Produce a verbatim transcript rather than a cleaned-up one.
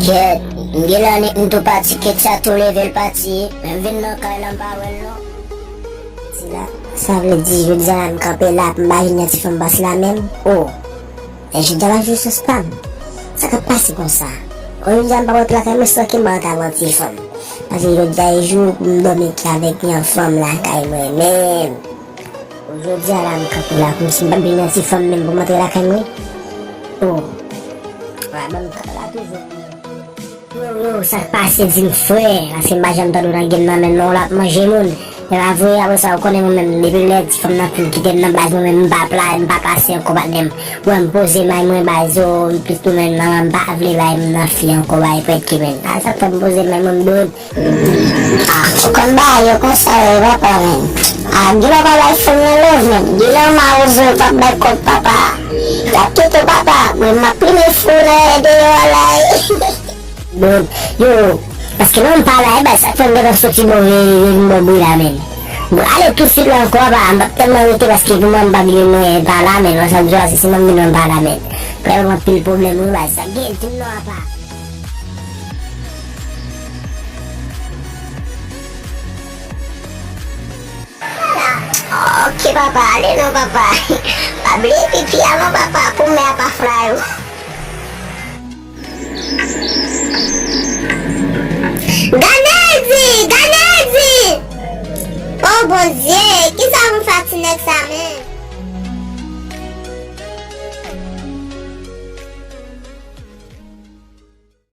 Kèt, m gen lè m tou pati, kèt sa tou leve l pati, men m vin nan kay la m pa wè l non. Ti la, sa vle di jodi a la m kanpe la, m pa jwenn yon ti fanm pas la menm? O, e jodi a pa jou sans pa m. Sa k ap pase konsa? O, jodi a m pa wè pla kay mwen, san ke m pa rantre avè yon ti fanm. Paske jodi a e jou pou m dòmi ki avèk yon fanm lakay mwen menm. Jodi a la m kanpe la kòmsi m p ap jwenn yon ti fanm menm pou m antre lakay mwen. O, w a ban m kanpe la toujou. Yo, yo, sa k pase di m frè? Paske m pa janm tande w nan game nan menm non, w la ap manje moun. E pa vre, apre sa, ou konnen mwen menm, depi lè ti fanm nan fin kite m nan baz, mwen menm, m pa pla, m pa pase ankò patnè m. Mwen, m poze may mwen baz, yo, m plis tounen nan, m pa vle bay m nan fi ankò, bay prèt ki menm. A, sa k fè m poze may mwen, m dwe Ah, ou konn bagay yo konsa yo, papa, men. Ah, gen lè w pa bay fanm nan love, men. Gen lè w mawozo, w p ap bay kòb, papa. Y ap kite w, papa. Mwen, m ap plimen fou nan deyò a la. Bon, yo, paske non, m pa la, e bay sa k fè m gentan soti bò, vin bò bri la, men. Bon, ale tousuit la ankò, papa. M p ap tèlman rete, paske pou mwen, m p ap gen mwen pa la, men. Lòt sa, m di w, se si mwen, m vin, mwen pa la, men. Prè, m anpil pwoblèm, wi, bay sa. Gen, di m non, papa. Ok, papa, ale non, papa. Pa bliye pipi a non, papa, pou mè a pa fray ou. Ganezi! Ganezi! Oh, Bondye, kisa pou m fè ak ti nèg sa menm?